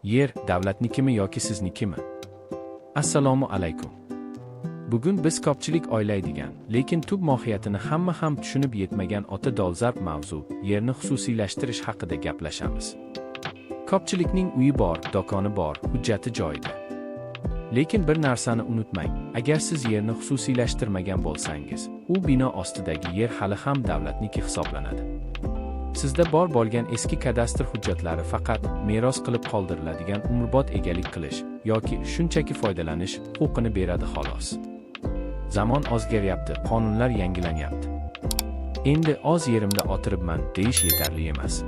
Yer davlatnikimi yoki siznikimi? Assalomu alaykum. Bugun biz ko'pchilik o'ylaydigan, lekin tub mohiyatini hamma ham tushunib yetmagan o'ta dolzarb mavzu, yerni xususiylashtirish haqida gaplashamiz. Ko'pchilikning uyi bor, do'koni bor, hujjati joyida. Lekin bir narsani unutmang, agar siz yerni xususiylashtirmagan bo'lsangiz, u bino ostidagi yer hali ham davlatniki hisoblanadi. Sizda bor bo'lgan eski kadastr hujjatlari faqat meros qilib qoldiriladigan umrbod egalik qilish yoki shunchaki foydalanish huquqini beradi xolos. Zamon o'zgaryapti, qonunlar yangilanyapti. Endi o'z yerimda o'tiribman deyish yetarli emas.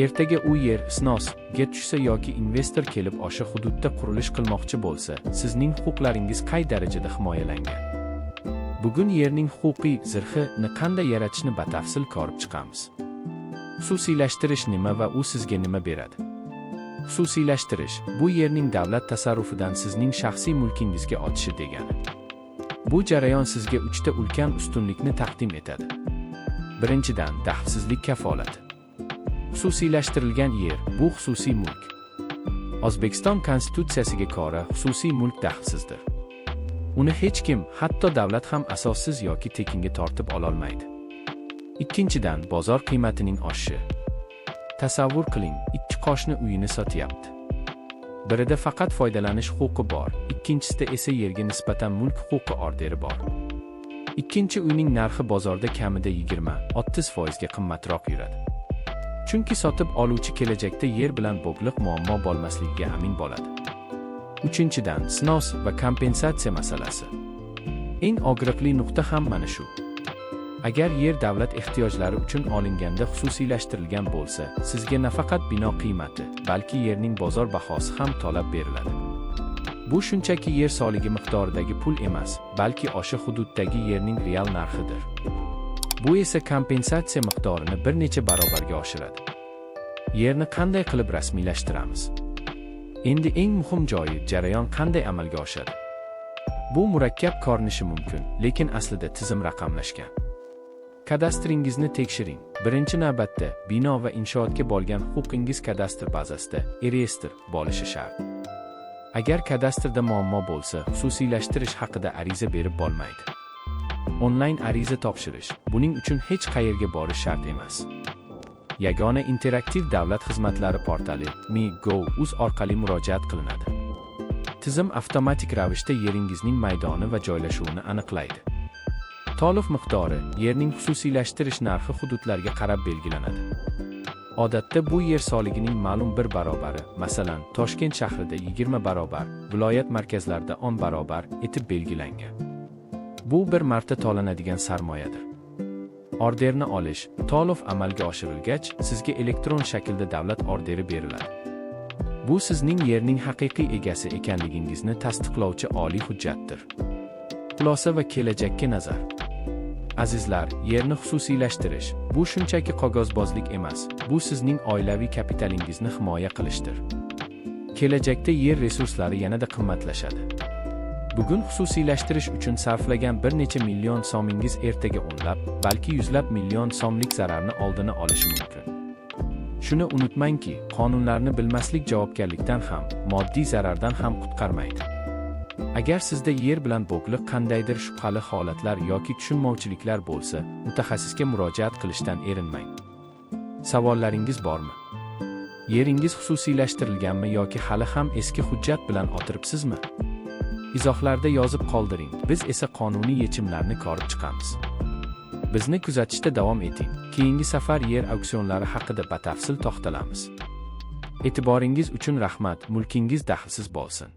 Ertaga u yer снос ga tushsa yoki investor kelib o'sha hududda qurilish qilmoqchi bo'lsa, sizning huquqlaringiz qay darajada himoyalangan? Bugun yerning huquqiy zirhini qanday yaratishni batafsil ko'rib chiqamiz. Xususiylashtirish nima va u sizga nima beradi? Xususiylashtirish bu yerning davlat tasarrufidan sizning shaxsiy mulkingizga o'tishi degani. Bu jarayon sizga uchta ulkan ustunlikni taqdim etadi. Birinchidan, daxlsizlik kafolati. Xususiylashtirilgan yer bu xususiy mulk. O'zbekiston Konstitutsiyasiga ko'ra, xususiy mulk daxlsizdir. Uni hech kim, hatto davlat ham asossiz yoki tekinga tortib ololmaydi. Ikkinchidan, bozor qiymatining oshishi. Tasavvur qiling, ikki qo'shni uyini sotyapti. Birida faqat foydalanish huquqi bor, ikkinchisida esa yerga nisbatan mulk huquqi orderi bor. Ikkinchi uyning narxi bozorda kamida 20-30% ga qimmatroq yuradi. Chunki sotib oluvchi kelajakda yer bilan bog'liq muammo bo'lmasligiga amin bo'ladi. Uchinchidan, снос va kompensatsiya masalasi. Eng og'riqli nuqta ham mana shu. Agar yer davlat ehtiyojlari uchun olinganda xususiylashtirilgan bo'lsa, sizga nafaqat bino qiymati, balki yerning bozor bahosi ham to'lab beriladi. Bu shunchaki yer soligi miqdoridagi pul emas, balki o'sha hududdagi yerning real narxidir. Bu esa kompensatsiya miqdorini bir necha barobarga oshiradi. Yerni qanday qilib rasmiylashtiramiz? Endi eng muhim joyi, jarayon qanday amalga oshadi? Bu murakkab ko'rinishi mumkin, lekin aslida tizim raqamlashgan. Kadastringizni tekshiring. Birinchi navbatda bino va inshootga bo'lgan huquqingiz kadastr bazasida, реестр, bo'lishi shart. Agar kadastrda muammo bo'lsa, xususiylashtirish haqida ariza berib bo'lmaydi. Onlayn ariza topshirish. Buning uchun hech qayerga borish shart emas. Yagona interaktiv davlat xizmatlari portali mi.gov.uz orqali murojaat qilinadi. Tizim avtomatik ravishda yeringizning maydoni va joylashuvini aniqlaydi. To'lov miqdori, yerning xususiylashtirish narxi hududlarga qarab belgilanadi. Odatda bu yer soligining ma'lum bir barobari, masalan, Toshkent shahrida 20 barobar, viloyat markazlarida 10 barobar etib belgilangan. Bu bir marta to'lanadigan sarmoyadir. Orderni olish, to'lov amalga oshirilgach, sizga elektron shaklda davlat orderi beriladi. Bu sizning yerning haqiqiy egasi ekanligingizni tasdiqlovchi oliy hujjatdir. Xulosa va kelajakka nazar. Azizlar, yerni xususiylashtirish bu shunchaki qog'ozbozlik emas, bu sizning oilaviy kapitalingizni himoya qilishdir. Kelajakda yer resurslari yanada qimmatlashadi. Bugun xususiylashtirish uchun sarflagan bir necha million so'mingiz ertaga o'nlab, balki yuzlab million so'mlik zararni oldini olishi mumkin. Shuni unutmangki, qonunlarni bilmaslik javobgarlikdan ham, moddiy zarardan ham qutqarmaydi. Agar sizda yer bilan bog'liq qandaydir shubhali holatlar yoki tushunmovchiliklar bo'lsa, mutaxassisga murojaat qilishdan erinmang. Savollaringiz bormi? Yeringiz xususiylashtirilganmi yoki hali ham eski hujjat bilan o'tiribsizmi? Izohlarda yozib qoldiring. Biz esa qonuniy yechimlarni ko'rib chiqamiz. Bizni kuzatishda davom eting. Keyingi safar yer auksionlari haqida batafsil to'xtalamiz. E'tiboringiz uchun rahmat, mulkingiz daxlsiz bo'lsin.